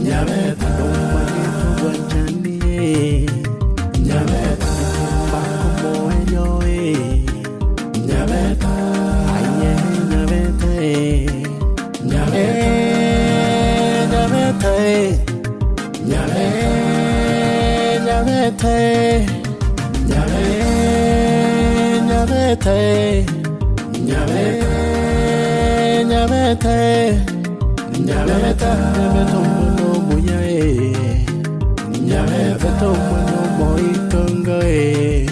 Nyabeta Nomanyete obwanchani Nyabeta Mbakomoerio Nyabeta Aye Nyabeta Nyabeta Nyabeta Nyabeta Nyabeta Nyabeta Nyabeta omwana omuya eh. Nyabeta omwana omoitongo eh.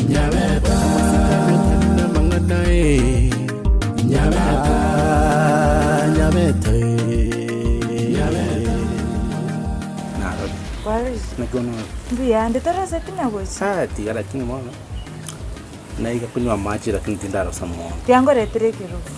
Nyabeta amasikani otari namang'ana eh. Nyabeta Nyabeta eh. Nyabeta Narorire. Kwarorire? Naki bono ore? Mbuya ande toroseti na gochia. Ah, tiga lakini bono naiga konywa amache lakini tindarosa mono. Tiga nkoretere ekerogo.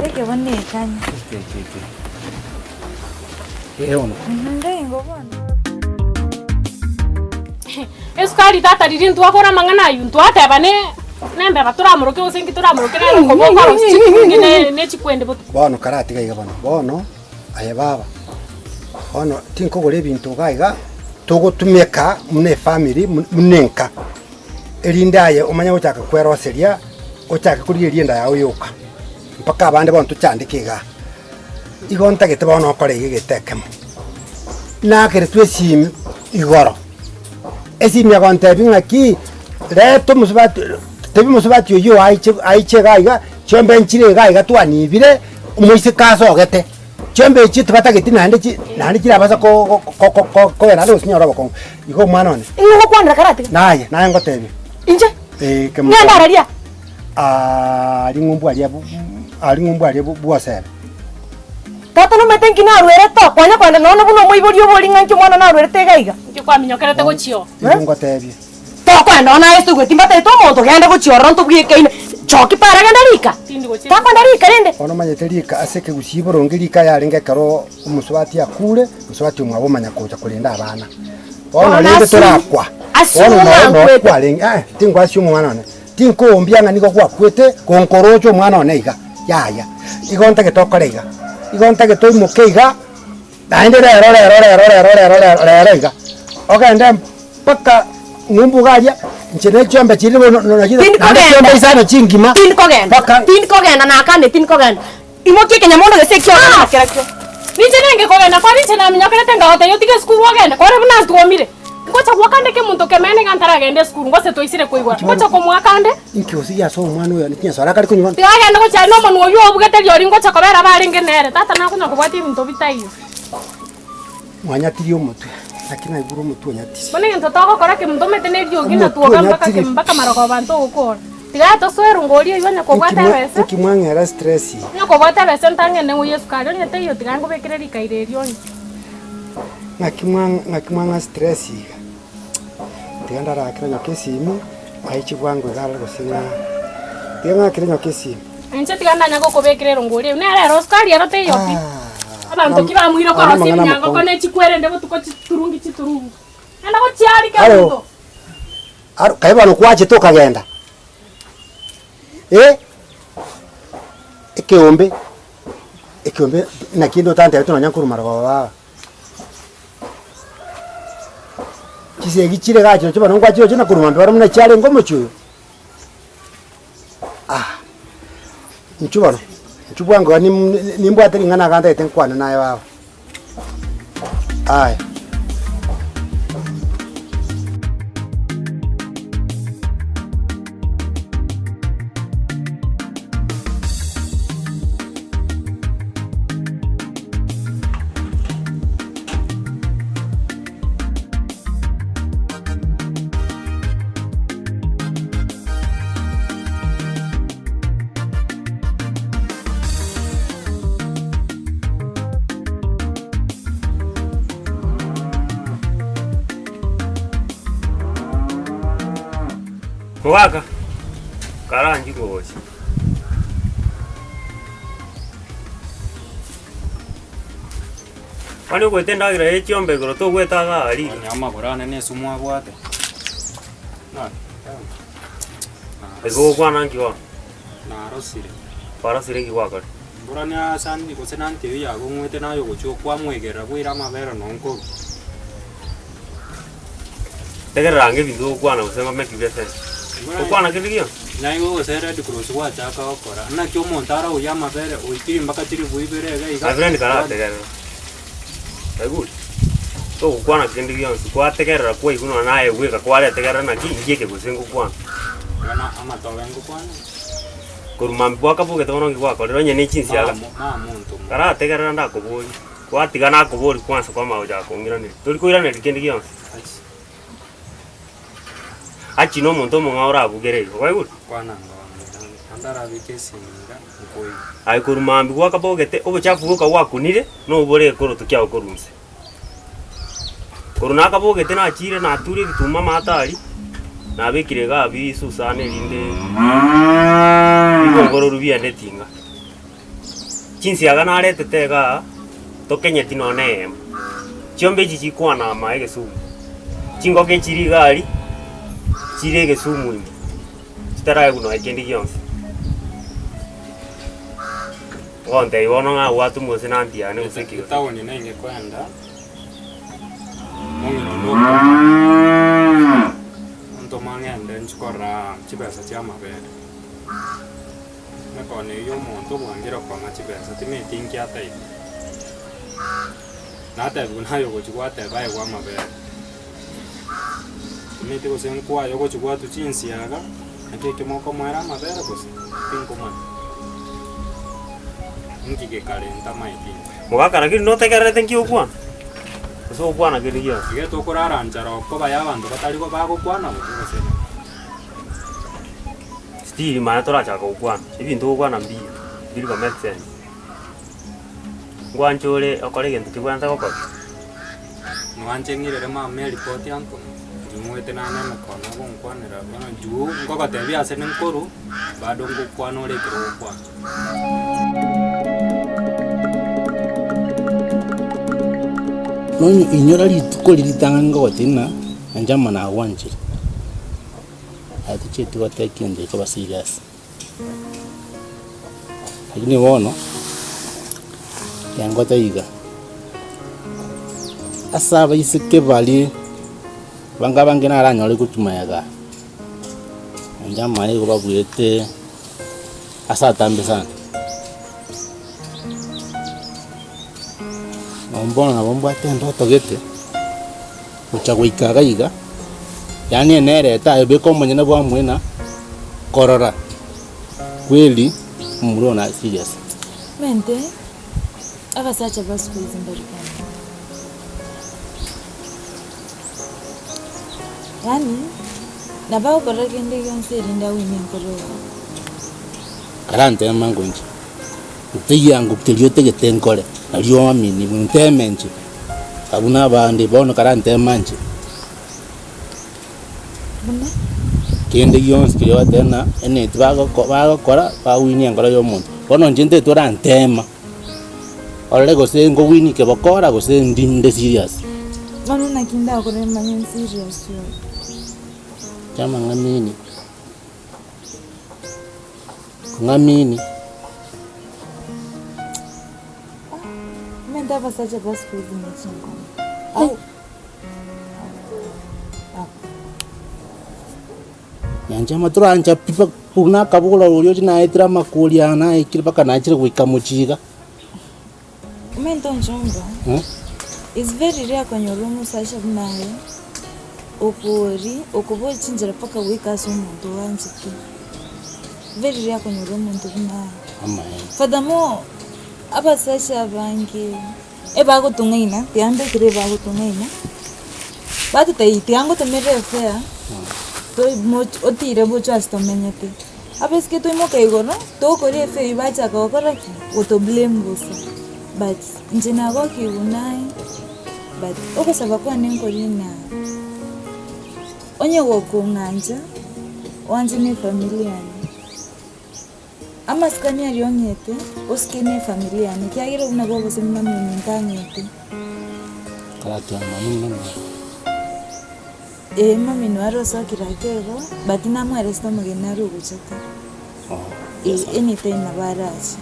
Eke bono ekanye. Eke, eke, eke. Eke bono. Ndeingo bono. Esukari tata riria ntwakora amang'ana aywo ntwateba ne nembeba toramoroke gose inki toramoroke nere okoba okorosia chikungi ne ne chikwende botuko. Bono karatiga iga bono, bono aye baba, bono tinkogora ebinto iga iga, togotumeka buna efamiri buna enka, erinde aye omanye gochaka kweroseria, ochake korigereria enda yago yoka, mpaka abande bono tochandeke igaa. Igo ntagete bono okore iga egento ekemo, nakeretwe esimi igoro, esimi egontebia ng'aki, reta omosubati tebia omosubati oyio aiche aiche iga iga, chiombe nchire iga iga twanibire, omoiseke asogete, chiombe echio tibatageti naende chi naende chirabasa ko ko ko ko kogenda ande gose chinyore obokong'u. Igo omwana one, Ing'o ogokwanera karatiga? naye naye ngotebia. Inche? Eh, Ng'ende araria? Aria ng'umbu aria aria ng'umbu aria bwosebe. Tata nomanyete nki narwerete oo? Kwanya kogenda nonya buna omoibori obori ng'a inki omwana narwerete iga iga. Inki kwaminyokerete gochia oo? Igo ngotebie. Tokoenda nonya naye ase oigweti mbatebete omonto genda gochia ororo ntobwekaine. Choki para genda rika. Tindi gochia Takoenda rika rende. Bono omanyete rika ase ekegusii boronge rika yarenge ekero omosubati akure, mosubati omwabo omanya gocha korenda abana. Bono Bono rende assume- torakwa, assume bono ng'a noo noo nkwete. kwarenge eh, tingwasio omwana one. Tinkoombia ng'a nigo gwakwete gonkorocha omwana one iga, yaya. Igo ntagete okore iga, igo ntagete oimoke iga, naende rero rero rero rero rero rero rero iga, ogende mpaka ng'umbu iga aria, inche ne chiombe chiria bono no nachi Tindi naende kogenda. chiombe isano chingima, Tindi kogenda, mpaka tindi kogenda nakane tindi kogenda. Imokia ekenyamondo gese ekioro na kerakio. Ninche nenge kogenda kore inche naminyokerete ngagotebia otige esukuru ogende kore buna ntwomire. Ngocha goaka nde kemonto kemeene iga ntaragenda esukuru ngose twaisire koigora. Ngocha komoaka nde. Inki gose giasoa omwana oyo chinyasore akare konywa bono? Tiga agende gochia aria na omonwa oyio obugete riori ngocha kobera barenge nere. Tata nakonya kobwatia ebinto bitaiyo. Mwanyatirie omotwe, naki naigure omotwe onyatirie. Bono egento togokora kemonto omanyete na eriogi Omotwe natwoka mpaka onyatirie. mpaka marogoba abanto ogokora. Tiga tosoe erungu oria oyio onye kobwata Inki mwa- ebesa. inki mwang'era stress iga? Onye kobwata ebesa ntang'ende ng'oyie esukari onye teiyo tiga nkobekere rikairo erio onywe. Ng'aki mwa- ng'aki mwang'a stress iga? Tiga ndarakere nyoka esimi, aiche bwango iga arore gose ng'a tiga ng'akere nyoka esimi. Inche tiga ndanya gokobekera erongo oria eyio, nere ero sukari ero teiyo pi. Abanto ki bamoire Aya korosia namang'ana ebinyangoko amakong'u. ne chikwerende botuko chiturungi chiturungi. Enda gochiarika Aro. ebinto. Aro, kaye bono kwachete okagenda, eh, ekeombe, ekeombe naki inde otantebetie nonya nkorwa marogoba baba. Chisegi chire iga chirochio bono nkwachiroche na korwa mambia barabwo buna chiarenge omochie oyo. Ah, inchuo bono, inchuo bwango iga nim- nimbwate ring'ana iga ntagete nkwane naye baba. Aya. Mogaka, karanchi gocha. Kwani ogoeta endagera ye chiombe igoro togweta iga aria? Onye amagoro ane nesumu abwate. Igo ogokwana nki bono? Narosire. Kwarosire nki gwakora? Mbora nasani gose nantebia yagong'wete naye ogochia okwamwegerera bwaire amabere nonkoru. Tegerera ange ebinto ogokwana gose ng'o make you sense. Gokwana kende gionsi? Naigo gose Red Cross gwachaka gokora, naki omonto arauye amabere oikire mpaka chilifu ibere iga iga. My friend karategerera. Oigure? Togokwana kende gionsi, gwategerera kwaigwa nonya naye bweka kwaretegerera naki inki eke gose ngokwana. Bono amatobe ngokwana. Korwa mambia gwakabogete bono nki gwakorire onye ne chinsiaga. Mama ontoma. Karategerera ndakoborie. Gwatiga nakoboria kwansa kwamanya gochaka kong'iraneria. Tori koiraneria kende gionsi. Achi nomonto omong'ao orabugere igo, kwaigure? Kwana ng'o ande arabeke esimi iga nkoigwe. Aye korwa mambia gwakabogete, obochafu bwoka gwakunire, nobore ekoroto kiao korwa inse. Korwa nakabogete nachire nature ebituma amato aria, nabekire igaa bisusane erinde bigongororu biende etinga. Chinsiaga naretete igaa, tokenyeti nonya na eyemo. Chiombe echi chikwana ama egesumu, chingoko echire iga aria, chire egesumu ime, chitaraegwa nonya kende gionsi. Ogontebia bono ng'a gwatomwa gose nanti yane gose ki gose. Etaoni nenge koenda, omong'ina onde okong'a, ontoma ng'ende nchi korora chibesa chia amabere. Emekoono eyio y'omonto obwangire okong'a chibesa, timeti inki ataigwe. Natebigwe naye ogochia gwateba aegwe amabere. Timeti gose nkwaye ogochia gwatwa chinsiaga, naki ekio mokomoera amabere gose? Tinkomanya. Inki gekarenta amaeti inche. Mogaka lakini notegererete nki okwana? Gose ogokwana kende gionsi? Iga tokorara nchara okoba ya abanto batari bagokwana gose gose. Still manya torachaka gokwana, ebinto ogokwana mbiya, biri go make sense. Ngwanche ore okore egento kebwenerete gokora. Mwanche ng'irere mama eripoti antoma, inche ng'wete nane emekono agonkwanera bono juu nkogotebia ase ninkoru, bado ngokwana ore ekero ogokwana. Nonye inyora rituko riria ritang'ani ngogotebi ng'a inche amo nagwanchire. Aye tochieti goteba kende ekoba serious. Lakini bono, ekero iga, ase abaiseke baria bange abange naranyore gochia magega, naende amaene igo babuete ase atambe sana. Nabo bono nabo mbwate endoto gete. Gocha goika iga iga, yaani enerete aye beka omonyene bwamwena korora kweli omomura oyo nare serious. Mente, abasacha ba siku hizi mbari kwamanya. Yaani, nabo agokora kende gionsi erinde awine enkoro yaye. Karanteme ngoinche, ntegiango keria otagete nkore, nario oamini nteme inche. Abwo nabande bono karantema inche. Kende gionsi keria ogoteba ng'a eneti bagoko bagokora bawinie enkoro ya omonto. Bono inche ntete orantema, orore gose nkowini kebokora gose ndi nde serious. Bono naki ndakore manye serious oyo. Chama ng'amini, ng'amini. Omanyete abasacha ba siku hizi ne chinkong'u. Au. Au. Nyanchama torancha pi mpaka korwa nakabora oria oche naetire amakori aya naikire mpaka nachire goika mochie iga. Omanyete onchomba, is very rare konyora omosacha buna aye, okori okoboria chinchera mpaka goika ase omonto oanchete. Very rare konyora omonto buna aye. Amaene. Furthermore, abasacha abange ebagotong'aina, tiga mbekere ebagotong'aina, batotebia tiga ngotomere efare, toi moch otire gocha ase tomenyete. Abaiseke twaimoka igoro, togokora efare eywo bachaka gokora ki? Goto blame bosa. But inche nagokigwa naye, but ogosaba kwane nkori ng'a onye gokong'ancha, oanche na efamiri yane. Amasikani aria ong'ete, osike na efamiri yane, ekiagera obwo nabwo obosemi mama ominto ang'ete. Karatiamani buna nere. Ee mami noare osokire ake igo, but namweresete omogeni nare ogochete. Ee anytime nabo arache.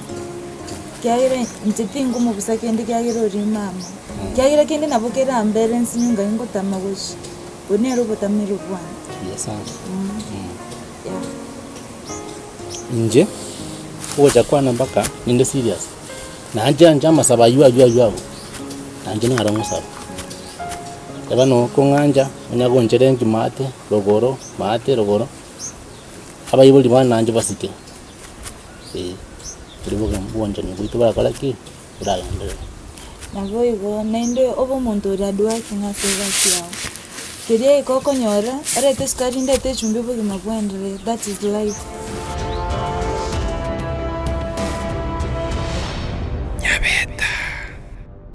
Kiagera inche tinkomobusa kende kiagera oria mama. Kiagera kende nabo kerambere nsinyo ngai ngotama gochia. Oyo nere obotamero bwane. Buya sana. Yeah. Inche, ogocha kwane mpaka ninde serious, naanche anche amasabo aywo aywo aywo abwo, nainche naro ngosaba. Eba nokong'ancha, onya goncherengi maate rogoro maate rogoro, abaibori bane nainche basike, eh, erio bobe obwanchani bwaito borakore ki? Boragenderere. Naboigo naende obe omonto ore hardworking ase egasi yago. Keria egeka okonyora, orete esukari ndete echumbi obogima bwaenderere, that is life.